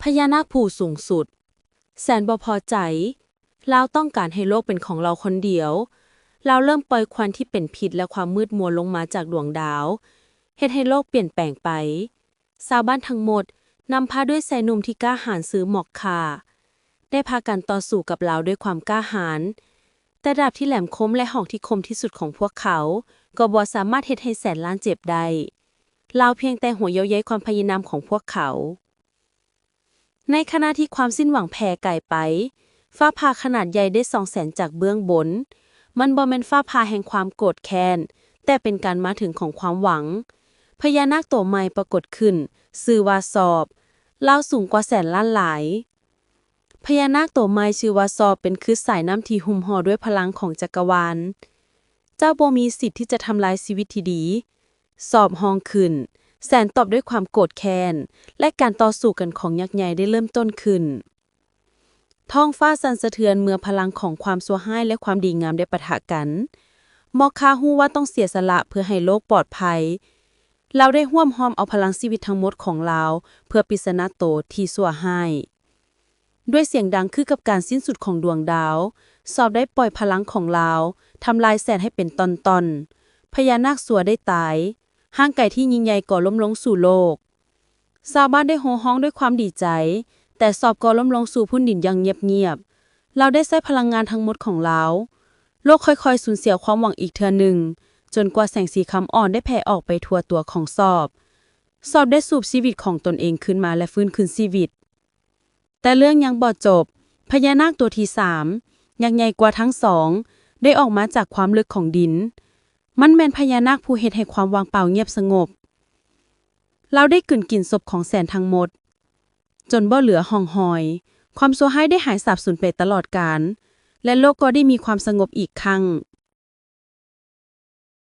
ພະຍານາກຜູ້ສູງສຸດ ແສນບໍ່ພໍໃຈ. ລາວຕ້ອງການໃຫ້ໂລກເປັນຂອງລາວຄົນດຽວ. ລາວເລີ່ມປ່ອຍຄວັນທີ່ເປັນພິດ ແລະ ຄວາມມືດມົວລົງມາຈາກດວງດາວ, ເຮັດໃຫ້ໂລກປ່ຽນແປງໄປ. ຊາວບ້ານທັງໝົດ, ນຳພາດ້ວຍຊາຍໜຸ່ມທີ່ກ້າຫານຊື່ມອກຄາ, ໄດ້ພາກັນຕໍ່ສູ້ກັບລາວດ້ວຍຄວາມກ້າຫານ. ແຕ່ດາບທີ່ແຫຼມຄົມ ແລະ ຫອກທີ່ຄົມທີ່ສຸດຂອງພວກເຂົາ ກໍບໍ່ສາມາດເຮັດໃຫ້ແສນລ້ານເຈັບໄດ້. ລາວພຽງແຕ່ຫົວເຍົາໃຍຄວາມພະຍາຍາມຂອງພວກເຂົາ. ໃນຂະນະທີ່ຄວາມສິ້ນຫວັງແຜ່ໄກໄປ, ຟ້າຜ່າຂະໜາດໃຫຍ່ໄດ້ສ່ອງແສງຈາກເບື້ອງບົນ. ມັນບໍ່ແມ່ນຟ້າຜ່າແຫ່ງຄວາມໂກດແຄ້ນ, ແຕ່ເປັນການມາເຖິງຂອງຄວາມຫວັງ. ພະຍານາກໂຕໃໝ່ປາກົດຂຶ້ນ, ຊື່ວ່າຊອບ. ລາວສູງກວ່າແສນລ້ານຫຼາຍ. ພະຍານາກໂຕໃໝ່ຊື່ວ່າຊອບ ເປັນຄືສາຍນ້ຳທີ່ຫຸ້ມຫໍ່ດ້ວຍພະລັງຂອງຈັກກະວານ. ເຈົ້າບໍ່ມີສິດທີ່ຈະທຳລາຍຊີວິດທີ່ດີ. ຊອບຮ້ອງຂຶ້ນ, ແສນຕອບດ້ວຍຄວາມໂກດແຄ້ນ, ແລະ ການຕໍ່ສູ້ກັນຂອງຍັກໃຫຍ່ໄດ້ເລີ່ມຕົ້ນຂຶ້ນ. ທ້ອງຟ້າສັ່ນສະເທືອນເມື່ອພະລັງຂອງຄວາມຊົ່ວຮ້າຍ ແລະ ຄວາມດີງາມໄດ້ປະທະກັນ. ມອກຄາຮູ້ວ່າຕ້ອງເສຍສະຫຼະເພື່ອໃຫ້ໂລກປອດໄພ. ລາວໄດ້ຮວບຮວມເອົາພະລັງຊີວິດທັງໝົດຂອງລາວ ເພື່ອປິດຊະນະໂຕທີ່ຊົ່ວຮ້າຍ. ດ້ວຍສຽງດັງຄືກັບການສິ້ນສຸດຂອງດວງດາວ, ຊອບໄດ້ປ່ອຍພະລັງຂອງລາວ, ທຳລາຍແສນໃຫ້ເປັນຕ່ອນໆ. ພະຍານາກຊົ່ວໄດ້ຕາຍ, ຮ່າງກາຍທີ່ຍິ່ງໃຫຍ່ກໍລົ້ມລົງສູ່ໂລກ. ຊາວບ້ານໄດ້ໂຫ່ຮ້ອງດ້ວຍຄວາມດີໃຈ, ແຕ່ຊອບກໍລົ້ມລົງສູ່ພື້ນດິນຢ່າງງຽບໆ. ລາວໄດ້ໃຊ້ພະລັງງານທັງໝົດຂອງລາວ. ໂລກຄ່ອຍໆສູນເສຍຄວາມຫວັງອີກເທື່ອໜຶ່ງ, ຈົນກວ່າແສງສີຄຳອ່ອນໄດ້ແຜ່ອອກໄປທົ່ວຕົວຂອງຊອບ. ຊອບໄດ້ສູບຊີວິດຂອງຕົນເອງຄືນມາ ແລະ ຟື້ນຄືນຊີວິດ. ແຕ່ເລື່ອງຍັງບໍ່ຈົບ. ພະຍານາກຕົວທີສາມ, ຍັກໃຫຍ່ກວ່າທັງສອງ, ໄດ້ອອກມາຈາກຄວາມເລິກຂອງດິນ. ມັນແມ່ນພະຍານາກຜູ້ເຮັດໃຫ້ຄວາມວ່າງເປົ່າງຽບສະຫງົບ. ລາວໄດ້ກືນກິນສົບຂອງແສນທັງໝົດ, ຈົນບໍ່ເຫຼືອຮ່ອງຮອຍ. ຄວາມຊົ່ວຮ້າຍໄດ້ຫາຍສາບສູນໄປຕະຫຼອດການ, ແລະ ໂລກກໍໄດ້ມີຄວາມສະຫງົບອີກຄັ້ງ.